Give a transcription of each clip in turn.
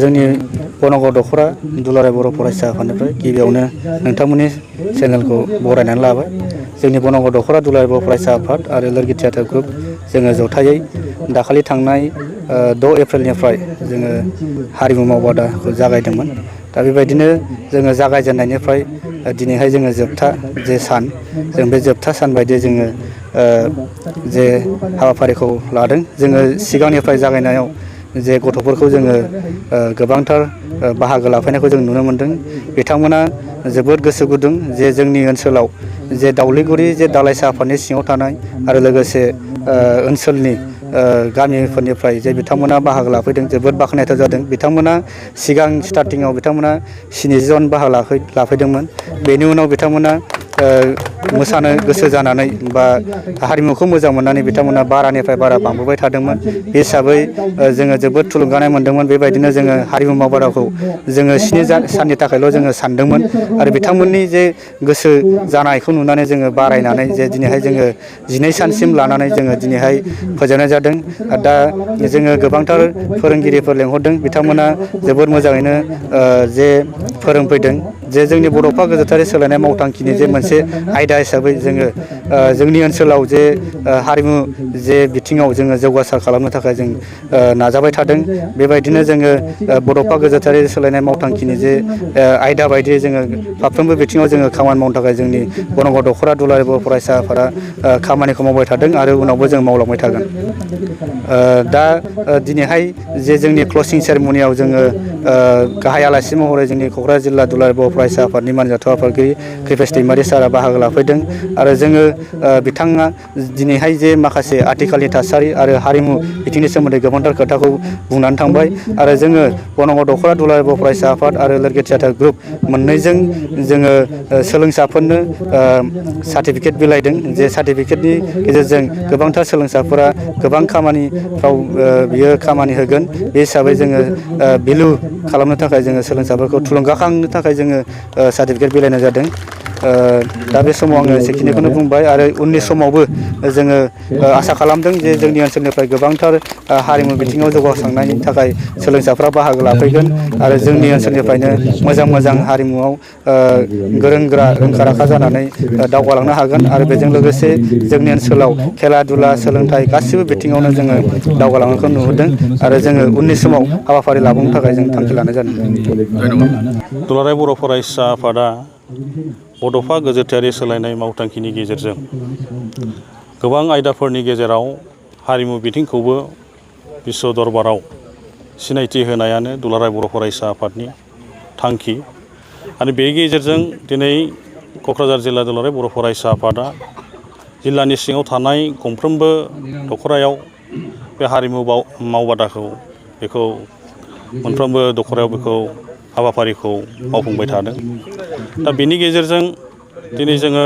जोंनि बनगाव दखरा दुलाराय बर' फरायसा आफादनिफ्राय गिबियावनो नोंथांमोननि चेनेलखौ बरायनानै लाबाय। जोंनि बनगाव दखरा दुलाराय बर' फरायसा आफाद आरो लोरगि थियाटार ग्रुप जोङो जथायै दाखालि थांनाय 6 एप्रिलनिफ्राय जोङो हारिमु मावबादाखौ जागायदोंमोन। दा बेबायदिनो जोङो जागायजेननायनिफ्राय दिनैहाय जोङो जोबथा जे सान जों बे जोबथा सान बायदियै जोङो जे हाबाफारिखौ लादों। जोङो सिगांनिफ्राय जागायनायाव जे गथ'फोरखौ जोङो गोबांथार बाहागो लाफैनायखौ जों नुनो मोनदों। बिथांमोना जोबोद गोसो गुदुं जे जोंनि ओनसोलाव जे दावलिगुरि जे दालाइसा आफादनि सिङाव थानाय आरो लोगोसे ओनसोलनि गामिफोरनिफ्राय जे बिथांमोना बाहागो लाफैदों जोबोद बाख्नायथाव जादों। बिथांमोना सिगां स्टार्टिङाव बिथांमोना 70 जन बाहागो लाफैदोंमोन। बेनि उनाव बिथांमोना मोसानो गोसो जानानै बा हारिमुखौ मोजां मोननानै बिथांमोना बारानिफ्राय बारा बांबोबाय थादोंमोन। बे हिसाबै जोङो जोबोद थुलुंगानाय मोनदोंमोन। बेबायदिनो जोङो हारिमु मावबादाखौ जोङो 7 साननि थाखायल' जोङो सानदोंमोन आरो बिथांमोननि जे गोसो जानायखौ नुनानै जोङो बारायनानै जे दिनैहाय जोङो 12 सानसिम लानानै जोङो दिनैहाय फोजोबनाय जादों। दा जोङो गोबांथार फोरोंगिरिफोर लेंहरदों। बिथांमोना जोबोद मोजाङैनो जे फोरोंफैदों। जे जोंनि बड'फा गोजोनथारि सोलायनाय मावथांखिनि जे मोनसे आयदा हिसाबै जोङो जोंनि ओनसोलाव जे हारिमु जे बिथिङाव जोङो जौगासार खालामनो थाखाय जों नाजाबाय थादों। बेबायदिनो जोङो बड'फा गोजोनथारि सोलायनाय मावथांखिनि जे आयदा बायदियै जोङो फारफ्रोमबो बिथिङाव जोङो खामानि मावनो थाखाय जोंनि बनगाव दखरा दुलाराय बर' फरायसा आफादा खामानिखौ मावबाय थादों आरो उनावबो जों मावलांबाय थागोन। दा दिनैहाय जे जोंनि क्लसिं सेरेमनियाव जोङो गाहाय आलासि महरै जोंनि क'क्राझार जिल्ला दुलाराय बर' फरायसा आफादनि मानजाथाव आफादगिरि खैफेस दैमारि सारा बाहागो लाफैदों आरो जोङो बिथाङा दिनैहाय जे माखासे आथिखालनि थासारि आरो हारिमु बिथिंनि सोमोन्दै गोबांथार खोथाखौ बुंनानै थांबाय आरो जोङो बनगाव दखरा दुलाराय बर' फरायसा आफाद आरो लोरगि थियाटार ग्रुप मोननैजों जोङो सोलोंसाफोरनो सार्टिफिकेट बिलाइदों। जे सार्टिफिकेटनि गेजेरजों गोबांथार सोलोंसाफोरा गोबां खामानिफ्राव बियो खामानि होगोन। बे हिसाबै जोङो भेलु खालामनो थाखाय जोङो सोलोंसाफोरखौ थुलुंगाखांनो थाखाय जोङो सार्टिफिकेट बिलाइनाय जादों। दा बे समाव आङो एसेखिनिखौनो बुंबाय आरो उननि समावबो जोङो आसा खालामदों जे जोंनि ओनसोलनिफ्राय गोबांथार हारिमु बिथिङाव जौगाखांनायनि थाखाय सोलोंसाफ्रा बाहागो लाफैगोन आरो जोंनि ओनसोलनिफ्रायनो मोजां मोजां हारिमुआव गोरों गोरा रोंखा राखा जानानै दावगालांनो हागोन आरो बेजों लोगोसे जोंनि ओनसोलाव खेला दुला सोलोंथाइ गासिबो बिथिङावनो जोङो दावगालांनायखौ नुहुरदों आरो जोङो उननि समाव हाबाफारि लाबावनो थाखाय जों थांखि लानाय जादों। दुलाराय बर' फरायसा आफादा बड'फा गोजोनथायारि सोलायनाय मावथांखिनि गेजेरजों गोबां आयदाफोरनि गेजेराव हारिमु बिथिंखौबो बिश्व दरबाराव सिनायथि होनायानो दुलाराय बर' फरायसा आफादनि थांखि आरो बेनि गेजेरजों दिनै क'क्राझार जिल्ला दुलाराय बर' फरायसा आफादा जिल्लानि सिङाव थानाय गंफ्रोमबो दखरायाव बे हारिमु मावबादाखौ बेखौ मोनफ्रोमबो दखरायाव बेखौ हाबाफारिखौ मावफुंबाय थादों। दा बेनि गेजेरजों दिनै जोङो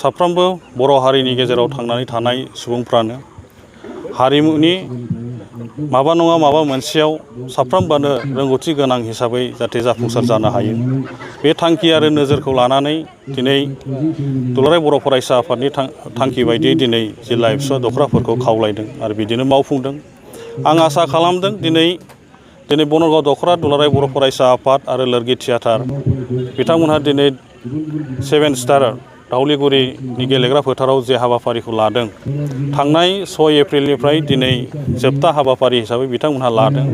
साफ्रोमबो बर' हारिनि गेजेराव थांनानै थानाय सुबुंफ्रानो हारिमुनि माबा नङा माबा मोनसेयाव साफ्रोमबोनो रोंगौथि गोनां हिसाबै जाहाथे जाफुंसार जानो हायो। बे थांखि आरो नोजोरखौ लानानै दिनै दुलाराय बर' फरायसा आफादनि थांखि बायदियै दिनै जिल्ला एबसु दखराफोरखौ खावलायदों आरो बिदिनो मावफुंदों। आं आसा खालामदों दिनै बनगाव दखरा दुलाराय बर' फरायसा आफाद आरो लोरगि थियाटार बिथांमोनहा दिनै 7 स्टार दावलिगुरिनि गेलेग्रा फोथाराव जे हाबाफारिखौ लादों थांनाय 6 एप्रिलनिफ्राय दिनै जोबथा हाबाफारि हिसाबै बिथांमोनहा लादों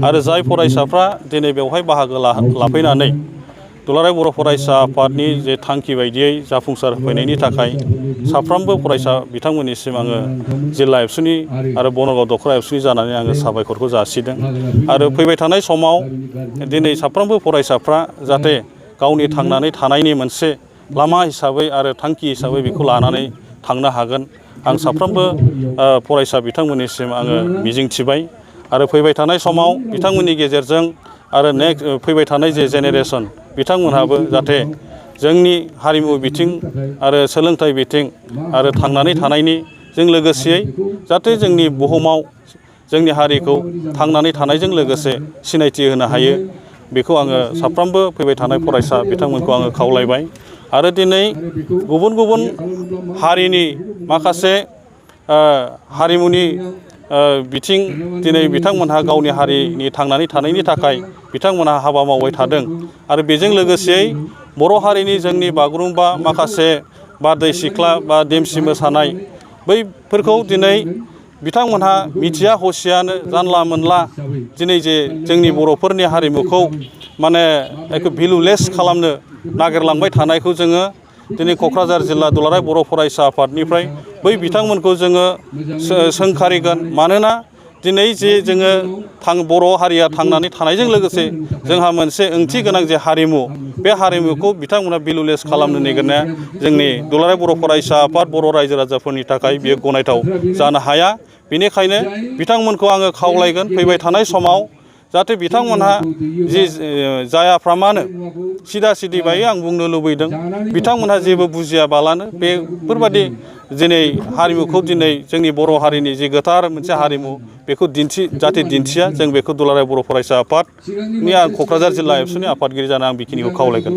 आरो जाय फरायसाफ्रा दिनै बेवहाय बाहागो लाफैनानै दुलाराय बर' फरायसा आफादनि जे थांखि बायदियै जाफुंसार होफैनायनि थाखाय साफ्रोमबो फरायसा बिथांमोननिसिम आङो जिल्ला एबसुनि आरो बनगाव दखरा एबसुनि जानानै आङो साबायखरखौ जासिदों आरो फैबाय थानाय समाव दिनै साफ्रोमबो फरायसाफ्रा जाहाथे गावनि थांनानै थानायनि मोनसे लामा हिसाबै आरो थांखि हिसाबै बेखौ लानानै थांनो हागोन। आं साफ्रोमबो फरायसा बिथांमोननिसिम आङो मिजिंथिबाय आरो फैबाय थानाय समाव बिथांमोननि गेजेरजों आरो फैबाय थानाय जे जेनेरेसन बिथांमोनहाबो जाहाथे जोंनि हारिमु बिथिं आरो सोलोंथाइ बिथिं आरो थांनानै थानायनि जों लोगोसेयै जाहाथे जोंनि बुहुमाव जोंनि हारिखौ थांनानै थानायजों लोगोसे सिनायथि होनो हायो। बेखौ आङो साफ्रोमबो फैबाय थानाय फरायसा बिथांमोनखौ आङो खावलायबाय आरो दिनै गुबुन गुबुन हारिनि माखासे हारिमुनि बिथिं दिनै बिथांमोनहा गावनि हारिनि थांनानै थानायनि थाखाय बिथांमोनहा हाबा मावबाय थादों आरो बेजों लोगोसेयै बर' हारिनि जोंनि बागुरुम्बा माखासे बारदै सिख्ला बा देमसि मोसानाय बैफोरखौ दिनै बिथांमोनहा मिथिया हसियानो जानला मोनला दिनै जे जोंनि बर'फोरनि हारिमुखौ माने एखे भेलुलेस खालामनो नागिरलांबाय थानायखौ जोङो दिनै क'क्राझार जिल्ला दुलाराय बर' फरायसा आफादनिफ्राय बै बिथांमोनखौ जोङो सोंखारिगोन मानोना दिनै जे जोङो बर' हारिया थांनानै थानायजों लोगोसे जोंहा मोनसे ओंथि गोनां जे हारिमु बे हारिमुखौ बिथांमोना भेलुलेस खालामनो नागिरनाया जोंनि दुलाराय बर' फरायसा आफाद बर' रायजो राजाफोरनि थाखाय बेयो गनायथाव जानो हाया बेनिखायनो बिथांमोनखौ आङो खावलायगोन फैबाय थानाय समाव जाहाथे बिथांमोनहा जि जायाफ्रामानो सिदा सिदिबायै आं बुंनो लुबैदों बिथांमोनहा जेबो बुजियाबालानो बेफोरबादि दिनै हारिमुखौ दिनै जोंनि बर' हारिनि जि गोथार मोनसे हारिमु बेखौ जाहाथे दिन्थिया जों बेखौ दुलाराय बर' फरायसा आफादनि क'क्राझार जिल्ला एबसुनि आफादगिरि जाना आं बेखिनिखौ खावलायगोन।